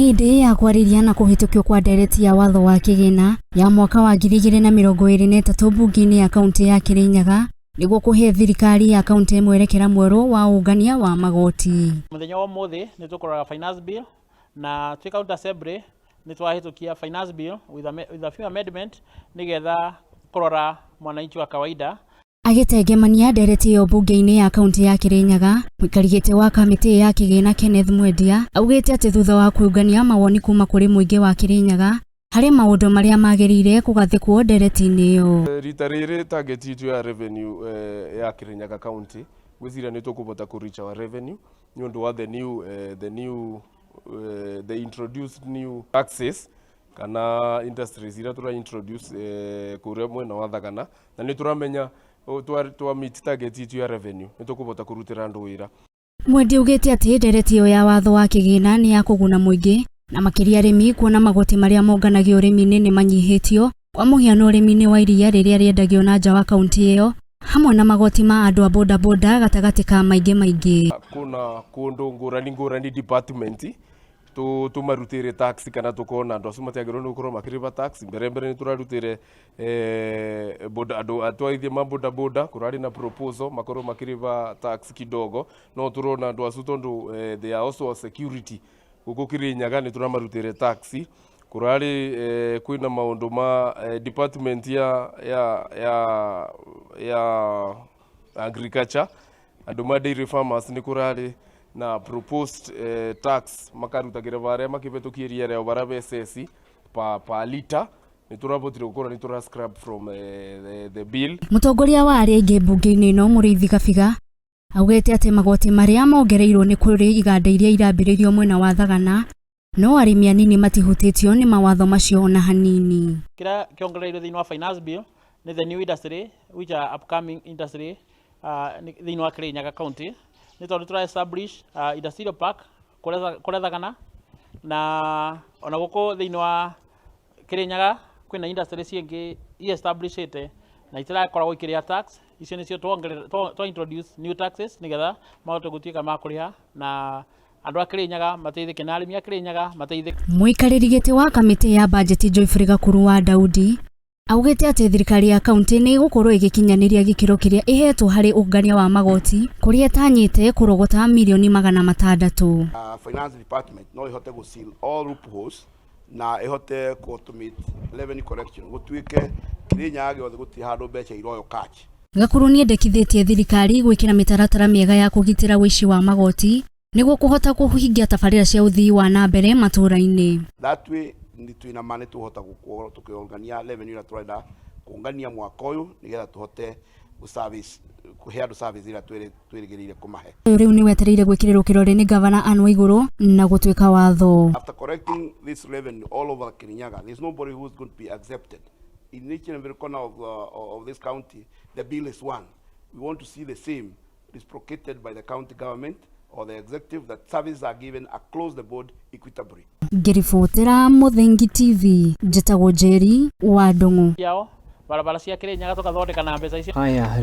Nĩ hĩndĩ ya kwarĩria na kũhĩtũkio kwa ndereti ya watho wa kĩgĩna ya mwaka wa 2023 mbunge-inĩ ya kaunti ya Kirinyaga nĩguo kũhe thirikari ya kaunti mwerekera mwerũ wa ũngania wa magoti. Mũthenya wa ũmũthĩ nĩ tũkũrora finance bill, na twĩ county assembly nĩ twahĩtũkia finance bill with a few amendment nĩgetha kũrora mwananchi wa kawaida. Agĩtengemania ndereti ĩyo mbunge-inĩ ya kaunti ya Kirinyaga, mũikari gĩtĩ wa kamĩtĩ ya kĩgĩna Kenneth Mwendia augĩte atĩ thutha wa kũũngania mawoni kuma kũrĩ mũingĩ wa Kirinyaga harĩ maũndũ marĩa magĩrĩire kũgathĩkwo ndereti-inĩ ĩyo. Rita rĩrĩ target itũ ya revenue ya Kirinyaga County, ngwĩciria nĩ tũkũbota kũ reach our revenue nĩ ũndũ wa the new the introduced new taxes kana industries iria tũra introduce kũrĩa mwena wa Thagana, na nĩ tũramenya twa meet target itũ ya revenue nĩ tũkũbota kũrutĩra andũ wĩra. Mwendia augĩte atĩ ndereti ĩyo ya watho wa kĩgĩna nĩ ya kũguna mũingĩ na makĩria arĩmi, kuona magoti marĩa monganagio ũrĩmi-inĩ nĩ manyihĩtio, kwa mũhiano ũrĩmi-inĩ wa iria rĩrĩa rĩendagio na nja wa kaunti ĩyo, hamwe na magoti ma andũ a bodaboda, gatagatĩ ka maingĩ maingĩ. Kuna kũndũ ngũrani ngũrani department tumarutĩre tax kana tukona andũ acio matiagĩrĩirwo nĩ gũkorwo makĩrĩba tax. Mbere mbere nĩ tũrarutĩre boda, andũ atwarithia ma boda boda, kũrarĩ na proposal makorwo makĩrĩba tax kidogo, no tũrona andũ acio tondũ they are also a security gũkũ Kirinyaga, nĩ tũramarutĩre tax. Kũrarĩ kwĩna maũndũ ma department ya agriculture, andũ ma dairy farmers, nĩ kũrarĩ na proposed tax makarutagĩra barĩa makĩbĩtũkia iria rĩao bara bececi pa liter, nĩ tũrabotire gũkorwo nĩ tũra scrap from the bill. Mũtongoria wa arĩa aingĩ mbunge-inĩ ĩno, Mũrĩithi Gabiga, augĩte atĩ magoti marĩa mongereirwo nĩ kũrĩ iganda iria irambĩrĩirio mwena wa Thagana, no arĩmi anini matihutĩtio nĩ mawatho macio ona hanini. Kĩrĩa kĩongereirwo thĩinĩ wa finance bill nĩ the new industry which are upcoming industry thĩinĩ wa Kirinyaga County, nĩ tondũ tũra establish industrial park kũrĩa Thagana, na ona gũkũ thĩinĩ wa Kirinyaga kwĩna industry ciĩngĩ i-establishĩte na itirakoragwo ikĩrĩha tax. Icio nĩcio twa introduce new taxes nĩgetha mahote gũtuĩka ma kũrĩha na andũ a Kirinyaga mateithĩke na arĩmi a Kirinyaga mateithĩke. Mũikarĩri gĩtĩ wa kamĩtĩ ya bajeti Geoffrey Gakuru wa Daudi augĩte atĩ thirikari ya kaunti nĩ ĩgũkorwo ĩgĩkinyanĩria gĩkĩro kĩrĩa ĩhetwo harĩ ũngania wa magoti, kũrĩa ĩtanyĩte kũrogota mirioni 600. Finance department no ihote gũ seal all loopholes na ihote ku automate revenue collection, gũtuĩke Kirinyaga gĩothe gũtirĩ handũ mbeca iroywo cash. Gakuru nĩendekithĩtie thirikari gwĩkĩra mĩtaratara mĩega ya kũgitĩra ũici wa magoti nĩguo kũhota kũhingia tabarĩra cia ũthii wa na mbere matũũra-inĩ. That way nĩ twĩna ma nĩ tũhota gũkorwo tũkĩongania revenue ĩrĩa tũrenda kũngania mwaka ũyũ, nĩgetha tũhote gũ service, kũhe andũ service ĩrĩa twĩrĩgĩrĩire kũmahe. Ũyũ rĩu nĩ wetereire gwĩkĩrĩrwo kĩrore nĩ gavana Anne Waigũrũ na gũtuĩka watho. After collecting this revenue all over Kirinyaga, there's nobody who's going to be accepted in each and every corner of this county. The bill is one. We want to see the same reciprocated by the county government or the executive, that services are given across the board equitably. Ngĩribotera Mũthingi TV, njĩtagwo Njeri wa Ndung'u. Ciao barabara cia Kirinyaga tũgathondeka na mbeca icio. Haya rĩu.